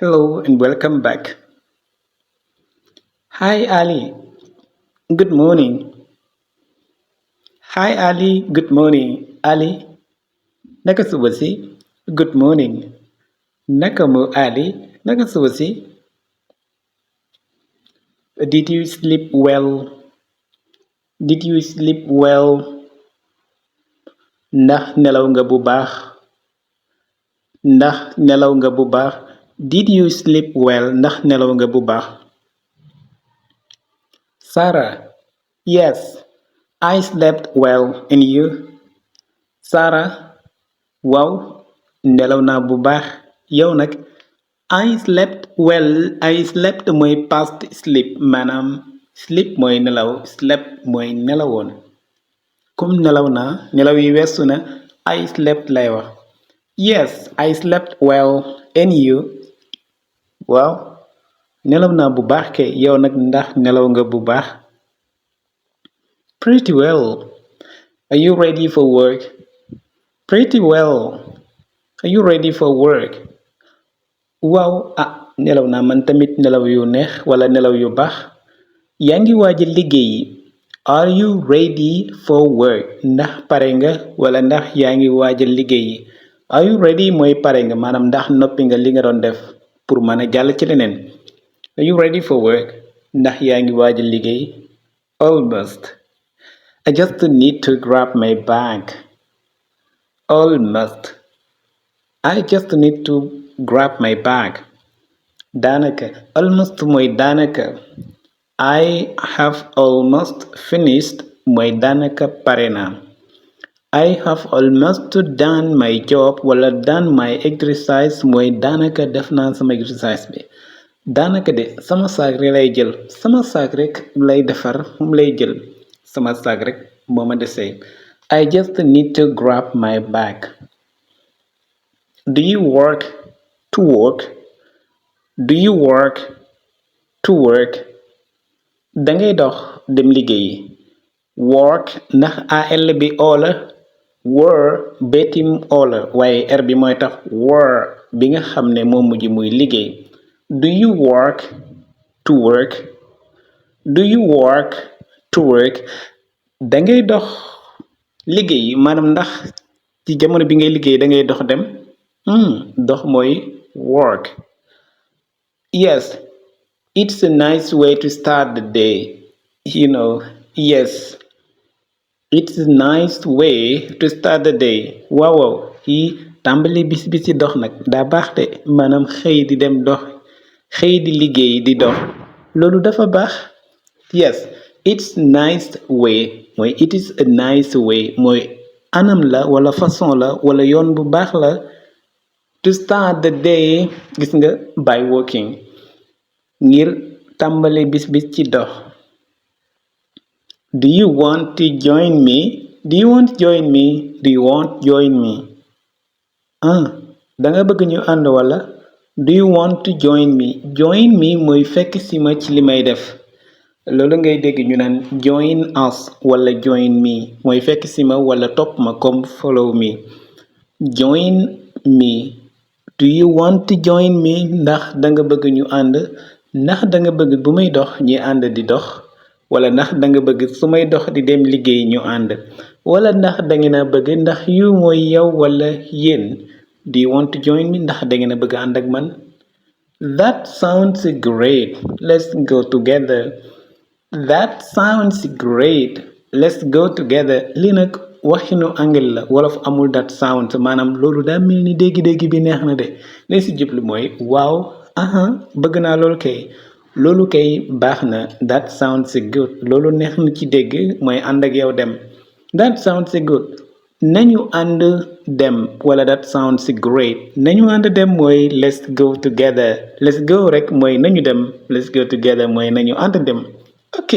Hello and welcome back. Hi Ali, good morning. Hi Ali, good morning. Ali, naka suba si? Good morning. Naka mo Ali, naka suba si? Did you sleep well? Did you sleep well? Ndax nelaw nga bu baax? Ndax nelaw nga bu baax? Did you sleep well? Ndax nelaw nga bu baax? Sarah, yes, I slept well. And you? Sarah, waaw, nelaw naa bu baax. Yow nag, I slept well. I slept mooy past sleep maanaam sleep mooy nelaw, slept mooy nelawoon. Comme nelaw naa, nelaw yi weesu na, I slept lay wax. Yes, I slept well. And you? Waaw, nelaw naa bu baax kay. Yow nag ndax nelaw nga bu baax? Pretty well. Are you ready for work? Pretty well. Are you ready for work? Waaw, nelaw naa man tamit nelaw yu neex wala nelaw yu baax. Yaa ngi waaj a liggéey. Are you ready for work? Ndax pare nga wala ndax yaa ngi waaj a liggéey. Are you ready mooy pare nga maanaam ndax noppi nga li nga doon def pour mën a jàll ci leneen. Are you ready for work? Ndax yaa ngi waaj a liggéey. Almost. I just need to grab my bag. Almost. I just need to grab my bag. Daanaka. Almost mooy daanaka. I have almost finished mooy daanaka pare naa. I have almost done my job wala done my exercise mooy daanaka def naa sama exercise bi. Daanaka de sama saak rek lay jël. Sama saak rek lay defar moom lay jël. Sama saak rek moo ma desee. I just need to grab my bag. Do you work to work? Do you work to work? Dangay dox dem liggéeyi. Work ndax al bi oo la. Were betim oo la waaye r bi mooy tax were bi nga xam ne moo mujj muy liggéey. Do you work to work? Do you work to work? Dangay dox liggéeyi maanaam ndax ci jamono bi ngay liggéey dangay dox dem. Dox mooy work. Yes, it's a nice way to start the day. Yes, it's a nice way to start the day. Waaw waaw yi tàmbali bis bi ci dox nag daa baax de maanaam xëy di dem dox xëy di liggéey di dox loolu dafa baax. Yes, it's nice way mooy it is a nice way mooy anam la wala façon la wala yoon bu baax la to start the day gis nga by walking ngir tàmbali bis ci dox. Do you want to join me? Do you want to join me? Do you want to join me? Danga bëgg ñu ànd wala? Do you want to join me? Join me mooy fekk si ma ci li may def. Loolu ngay dégg ñu naan join us wala join me mooy fekk si ma wala topp ma comme follow me. Join me. Do you want to join me? Ndax danga bëgg ñu ànd? Ndax danga bëgg bu may dox ñi ànd di dox? Wala ndax danga bëgg su may dox di dem liggéey ñu ànd? Wala ndax dangeen a bëgg ndax yu mooy yow wala yéen? Do you want to join me? Ndax dangeen a bëgg ànd ak man? That sounds great. Let's go together. That sounds great. Let's go together. Lii nag waxinu anglais la wolof amul that sounds maanaam loolu daa mel ni dégg-dégg bi neex na de li si jublu mooy waaw bëgg naa loolu kay loolu kay baax na. That sounds good. Loolu neex na ci dégg mooy ànd ak yow dem. That sounds good. Nañu ànd dem wala that sounds great. Nañu ànd dem mooy let's go together. Let's go rek mooy nañu dem. Let's go together mooy nañu ànd dem. Ok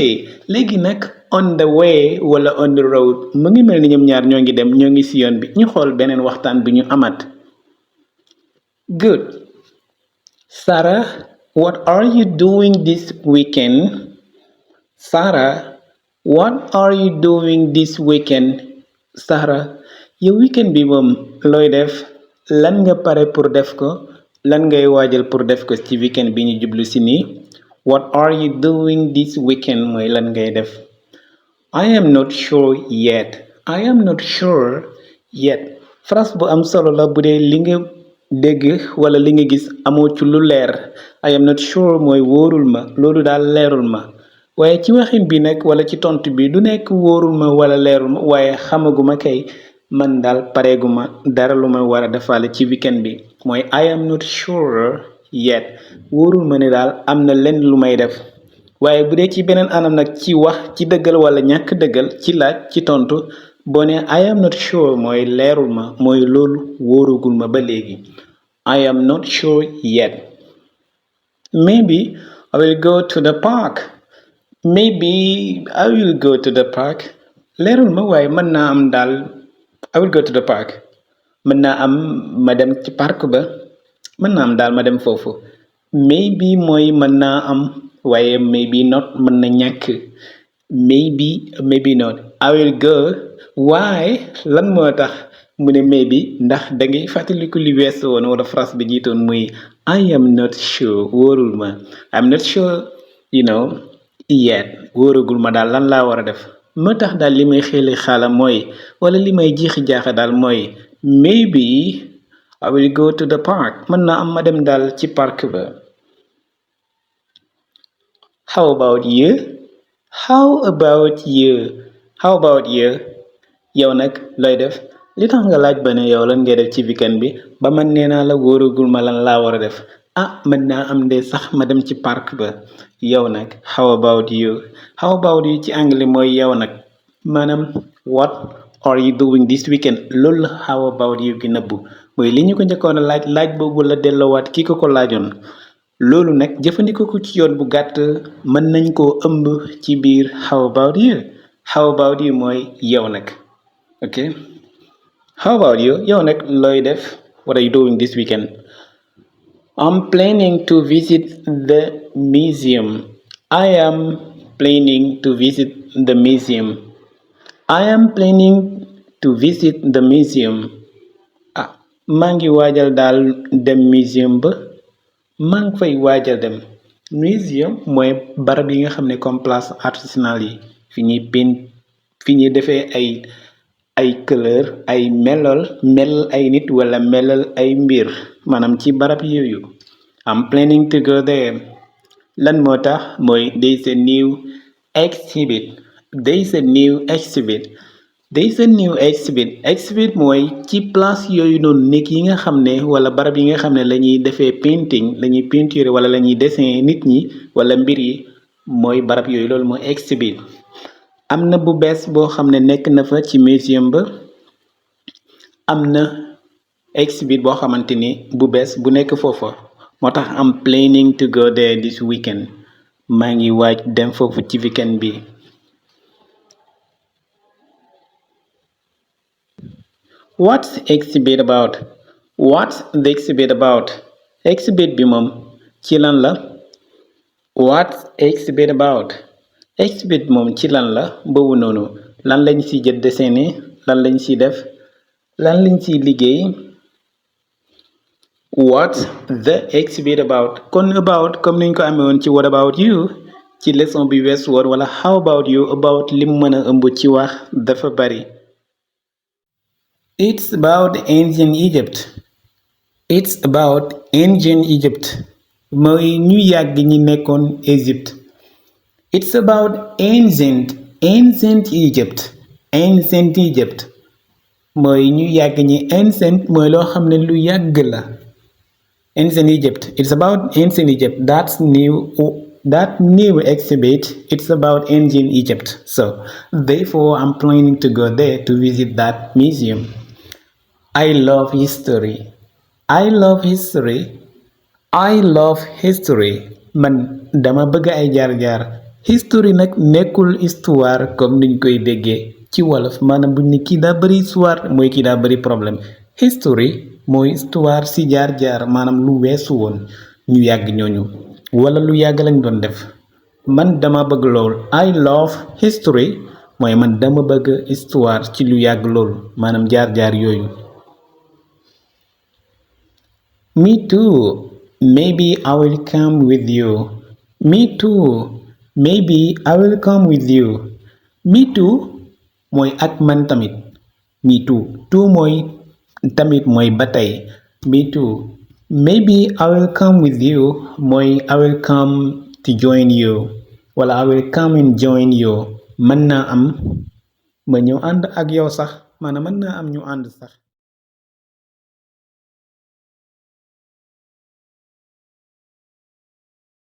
léegi nag on the way wala on the road mu ngi mel ni ñoom ñaar ñoo ngi dem ñoo ngi ci yoon bi ñu xool beneen waxtaan bi ñu amat. Good. Sarah, what are you doing this weekend? Sarah, what are you doing this weekend? Sarah, yow weekend bi moom looy def lan nga pare pour def ko? lan ngay waajal pour def ko ci weekend bi ñu jublu si nii. What are you doing this weekend mooy lan ngay def. I am not sure yet. I am not sure yet. Phrase bu am solo la bu dee li nga dégg wala li nga gis amoo ci lu leer. I am not sure mooy wóorul ma loolu daal leerul ma. waaye ci waxin bi nag wala ci tontu bi du nekk wóorul ma wala leerul ma waaye xamaguma kay man daal pareeguma dara lu ma war a defaale ci weekend bi mooy I am not sure yet wóorul ma ne daal am na lenn lu may def. waaye bu dee ci beneen anam nag ci wax ci dëggal wala ñàkk dëggal ci laaj ci tontu boo ne I am not sure mooy leerul ma mooy loolu wóorugul ma ba léegi. I am not sure yet. Maybe I will go to the park. Maybe I will go to the park. leerul ma waaye mën naa am daal I will go to the park. mën naa am ma dem ci parc ba mën naa am daal ma dem foofu. Maybe mooy mën naa am waaye maybe not mën na ñàkk. Maybe not. I will go. waaye lan moo tax mu ne maybe ndax da ngay fàttaliku li weesu woon wala phrase bi jiitoon muy I am not sure wóorul ma. I am not sure yet wóoragul ma daal lan laa war a def. moo tax daal li may xeeli xaala mooy wala li may jiixi jaaxa daal mooy maybe I will go to the park mën naa am ma dem daal ci parc ba. How about you? How about you? How about you? yow nag looy def li tax nga laaj ba ne yow lan ngay def ci weekend bi ba man nee naa la wóoragul ma lan laa war a def mën naa am de sax ma dem ci parc ba. yow nag how about you? How about you ci anglais mooy yow nag maanaam what are you doing this weekend loolu la how about you gi nëbbu mooy li ñu ko njëkkoon a laaj boobu la delloowaat kii ko laajoon. loolu nag jëfandikoo ko ci yoon bu gàtt mën nañ koo ëmb ci biir how about you. How about you mooy yow nag. ok how about you? yow nag looy def what are you doing this weekend? I'm planning to visit the museum. I am planning to visit the museum. I am planning to visit the museum. maa ngi waajal daal dem museum ba. maa ngi fay waajal dem. museum mooy barab yi nga xam ne comme place artisanale yi fi ñuy defee ay couleur ay melal ay nit wala melal ay mbir maanaam ci barab yooyu. I'm planning to go there. lan moo tax mooy there is a new exhibit. there is a new exhibit. there is a new exhibit. exhibit mooy ci place yooyu noonu nekk yi nga xam ne wala barab yi nga xam ne la ñuy defee painting la ñuy peinture wala la ñuy dessin nit ñi wala mbir yi mooy barab yooyu loolu mooy exhibit. am na bu bees boo xam ne nekk na fa ci museum ba. am na exhibit boo xamante ni bu bees bu nekk foofa moo tax am planning to go there this weekend maa ngi waaj dem foofu ci weekend bi. What's the exhibit about? What's the exhibit about? exhibit bi moom ci lan la. What's exhibit about? exhibit moom ci lan la boobu noonu lan lañ ci jët dessiné lan lañ ci def lan lañ ci liggéey. What's the exhibit about? kon about comme niñ ko amee woon ci what about you ci leçon bi weesu woon wala how about you about lim mën a ëmb ci wax dafa bari. It's about ancient Egypt. It's about ancient Egypt. mooy ñu yàgg ñi nekkoon Égypte. It's about ancient Egypt. ancient Egypt. mooy ñu yàgg ñi ancient mooy loo xam ne lu yàgg la. ancient Egypt. It's about ancient Egypt. That new exhibit. It's about ancient Egypt. So therefore I'm planning to go there to visit that museum. I love history. I love history. I love history. man dama bëgg ay jaar-jaar. history nag nekkul histoire comme niñ koy déggee ci wolof maanaam buñ ne kii daa bëri histoire mooy kii daa bëri problème. history mooy histoire si jaar-jaar maanaam lu weesu woon ñu yàgg ñooñu wala lu yàgg lañ doon def. man dama bëgg lool. I love history mooy man dama bëgg histoire ci lu yàgg lool maanaam jaar-jaar yooyu. Me too. Maybe I will come with you. Me too. Maybe I will come with you. Me too mooy ak man tamit. Me too. Too mooy tamit mooy ba tey. Me too. Maybe I will come with you mooy I will come to join you. Wala I will come and join you. Mën naa am ma ñëw ànd ak yow sax maanaam mën naa am ñu ànd sax.